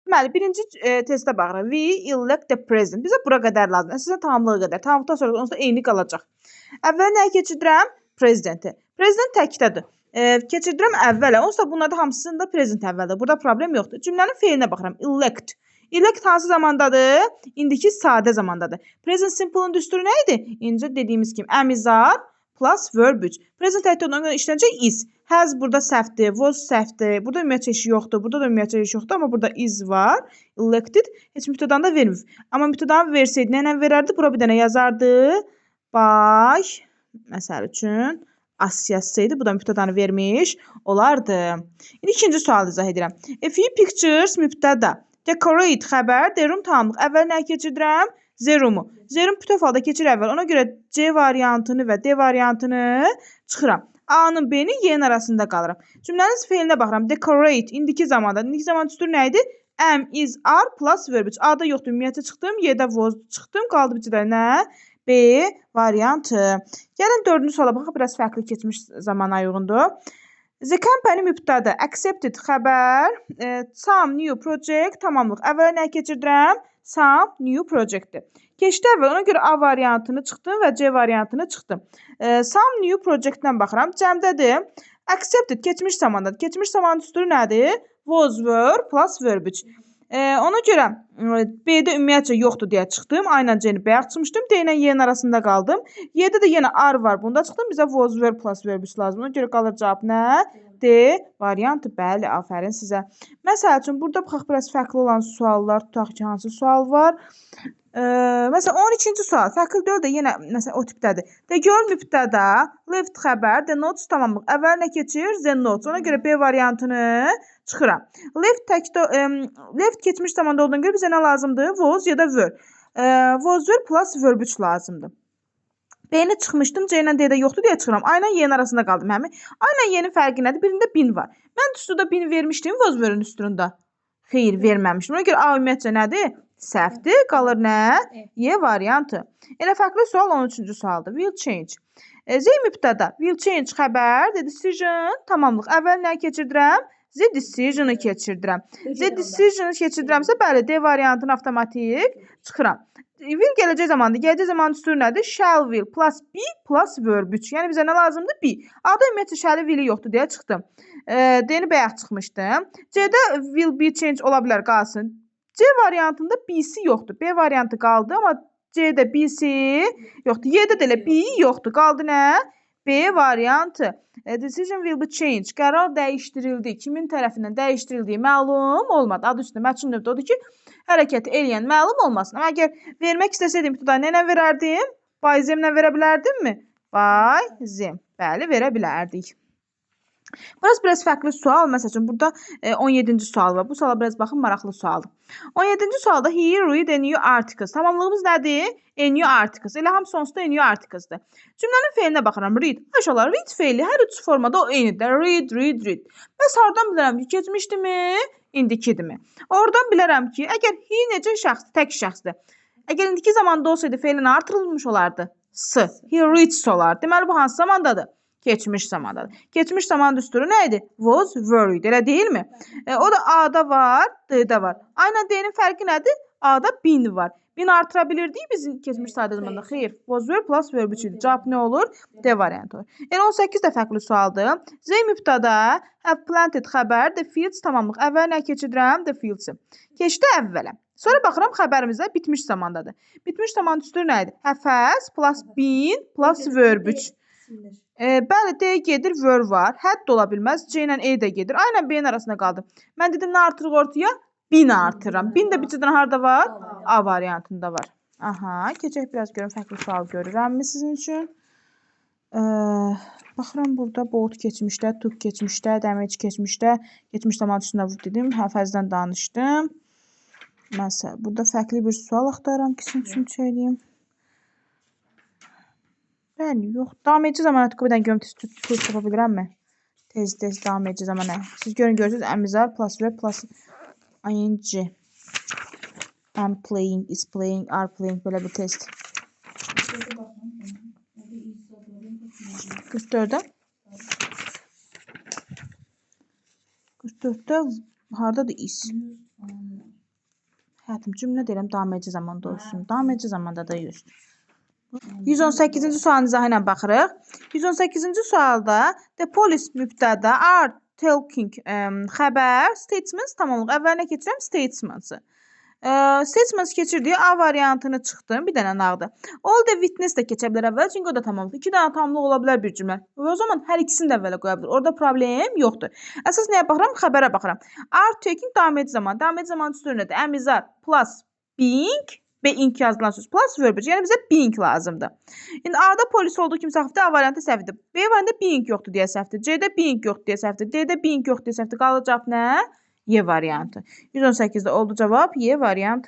Deməli, birinci testə baxırıq. We elect the president. Bizə bura qədər lazımdır. Əsasən tamamlığa qədər. Tamamlıqdan sonra onsuz da eyni qalacaq. Əvvəl nəyi keçirdirəm? Prezidenti. Prezident təkdədir. Keçirdirəm əvvələ. Onsuz da bunlarda hamısında prezident əvvəldir. Burada problem yoxdur. Cümlənin feilinə baxıram. Elect. Elect hansı zamandadır? İndiki sadə zamandadır. Present simple-ın düsturu nə idi? İncə dediyimiz kimi am, is, are plus verb 3. Present təkdə ona görə işlənəcək is. Has burada səhvdir, was səhvdir. Burada ümumiyyətcə işi yoxdur, burada da ümumiyyətcə işi yoxdur, amma burada is var. Elected heç mübtədanı da vermir. Amma mübtədanı versəydi nə ilə verərdi? Bura bir dənə yazardı. By, məsəl üçün, as yazsaydı, bu da mübtədanı vermiş olardı. İndi ikinci sualı izah edirəm. A few pictures mübtəda. Decorate xəbər, the room tamamlıq. Əvvəl nə keçirdirəm? The room-u. The room bütöv halda keçir əvvəl. Ona görə C variantını və D variantını çıxıram. A-nın B-nin Y-nin arasında qalıram. Cümlənin feilinə baxıram. Decorate indiki zamanda. İndiki zaman düsturu nə idi? Am, is, are plus verb 3. A-da yoxdur. Ümumiyyətcə çıxdım. Y-də was çıxdım. Qaldı bir də nə? B variantı. Gəlin dördüncü suala baxaq. Biraz fərqli keçmiş zamana uyğundur. The company mübtəda, accepted xəbər, some new project tamamlıq. Əvvəla nə keçirdirəm? Some new project-dir. Keçdi əvvəl, ona görə A variantını çıxdım və C variantını çıxdım. Some new project-dən baxıram. Cəmdədir. Accepted keçmiş zamandadır. Keçmiş zaman düsturu nədir? Was, were plus verb 3. Ona görə B-də ümumiyyətcə yoxdur deyə çıxdım. A ilə C-ni bayaq çıxmışdım. D ilə Y-nin arasında qaldım. Y-də də yenə are var. Bunda çıxdım. Bizə was, were plus verb 3 lazım. Ona görə qalır cavab nə? D variantı. Bəli, afərin sizə. Məsəl üçün, burada baxaq biraz fərqli olan suallar. Tutaq ki, hansı sual var? Məsələn, 12-ci sual. Fərqli deyil də yenə məsələn, o tipdədir. The girl mübtəda, left xəbər, the notes tamamlıq. Əvvəl nə keçir? The notes. Ona görə B variantını çıxıram. Left təkdə, left keçmiş zamanda olduğuna görə bizə nə lazımdır? Was ya da were. Was, were plus verb 3 lazımdır. B-ni çıxmışdım, C ilə D-də yoxdur deyə çıxıram. A ilə Y-nin arasında qaldım həmi. A ilə Y-nin fərqi nədir? Birində bin var. Mən düsturda bin vermişdim was were-ün düsturunda. Xeyr, verməmişdim. Ona görə A ümumiyyətcə nədir? Səhvdir. Qalır nə? Y variantı. Elə fərqli sual 13-cü sualdır. Will change. Z mübtəda. Will change xəbər, the decision tamamlıq. Əvvəl nə keçirdirəm? The decision-ı keçirdirəm. The decision-ı keçirdirəmsə, bəli, D variantını avtomatik çıxıram. Will gələcək zamandır. Gələcək zaman düsturu nədir? Shall will plus be plus verb 3. Yəni bizə nə lazımdır? Be. A-da ümumiyyətcə shall will-i yoxdur deyə çıxdım. D-ni bayaq çıxmışdım. C-də will be change ola bilər, qalsın. C variantında B-si yoxdur. B variantı qaldı, amma C-də B-si yoxdur. Y-də də elə B yoxdur. Qaldı nə? B variantı. Decision will be changed. Qərar dəyişdirildi. Kimin tərəfindən dəyişdirildiyi məlum olmadı. Adı üstündə məchul növdə odur ki, hərəkət eləyən məlum olmasın. Amma əgər vermək istəsəydim, ibtidai nə ilə verərdim? By them-lə verə bilərdimmi? By them. Bəli, verə bilərdik. Burası biraz fərqli sual. Məsəl üçün, burada 17-ci sual var. Bu suala biraz baxın, maraqlı sualdır. 17-ci sualda he read a new articles. Tamamlığımız nədir? A new articles. Elə hamısı onsuz da a new articles'dır. Cümlənin feilinə baxıram. Read. Maşallah, read feili hər üç formada o eynidir. Read, read, read. Bəs hardan bilirəm ki, keçmişdimi, indikidirmi? Oradan bilərəm ki, əgər he necə şəxsdir, tək şəxsdir. Əgər indiki zamanda olsaydı feilin artırılmış olardı. S. He reads olardı. Deməli, bu hansı zamandadır? Keçmiş zamandadır. Keçmiş zaman düsturu nə idi? Was, were idi. Elə deyilmi? O da A-da var, D-də var. A ilə D-nin fərqi nədir? A-da bin var. Bin artıra bilirdik bizim keçmiş sadə zamanda. Xeyr. Was, were plus verb 3 idi. Cavab nə olur? D variantı olur. Yəni 18 də fərqli sualdır. Z mübtəda, have planted xəbər, the fields tamamlıq. Əvvəl nə keçirdirəm? The fields-i. Keçdi əvvələ. Sonra baxıram xəbərimizə bitmiş zamandadır. Bitmiş zaman düsturu nə idi? Have has plus been plus verb 3. Bəli, D gedir, were var. Hədd ola bilməz. C ilə E də gedir. A ilə B-nin arasında qaldım. Mən dedim, nə artırıq ortaya? Bin artırıram. Bin də bircədən harada var? A variantında var. Aha, keçək biraz görüm, fərqli sual görürəmmi sizin üçün? Baxıram burada bought keçmişdə, took keçmişdə, damage keçmişdə, keçmiş zaman üstündə dedim, həfəzdən danışdım. Məsələn, burada fərqli bir sual axtarıram ki, sizin üçün söyləyim. Bəli, yox. Davam edici zaman bir dənə görüm, tez tapa bilirəmmi? Tez-tez davam edici zaman. Siz görün, görürsünüz, am is are plus verb plus ing. Am playing, is playing, are playing belə bir test. 44-də. 44-də hardadır is? Həyatım, cümlə deyirəm, davam edici zamanda olsun. Davam edici zamanda da used. 118-ci sualın izahı ilə baxırıq. 118-ci sualda the police mübtəda, are talking xəbər, statements tamamlıq. Əvvəlinə keçirəm statements-ı. Statements keçirdik. A variantını çıxdım. Bir dənə nağdı. All the witness də keçə bilər əvvəl, çünki o da tamamlıq. İki dənə tamamlıq ola bilər bir cümlə. Və o zaman hər ikisini də əvvələ qoya bilər. Orada problem yoxdur. Əsas nəyə baxıram? Xəbərə baxıram. Are taking davam edici zaman. Davam edici zaman düsturu nədir? Am, is, are plus being, being yazılan söz plus verb. Yəni bizə being lazımdır. İndi A-da polis olduğu kimi səhvdir, A variantı səhvdir. B variantında being yoxdur deyə səhvdir. C-də being yoxdur deyə səhvdir. D-də being yoxdur deyə səhvdir. Qalır cavab nə? Y variantı. 118-də oldu cavab Y variantı.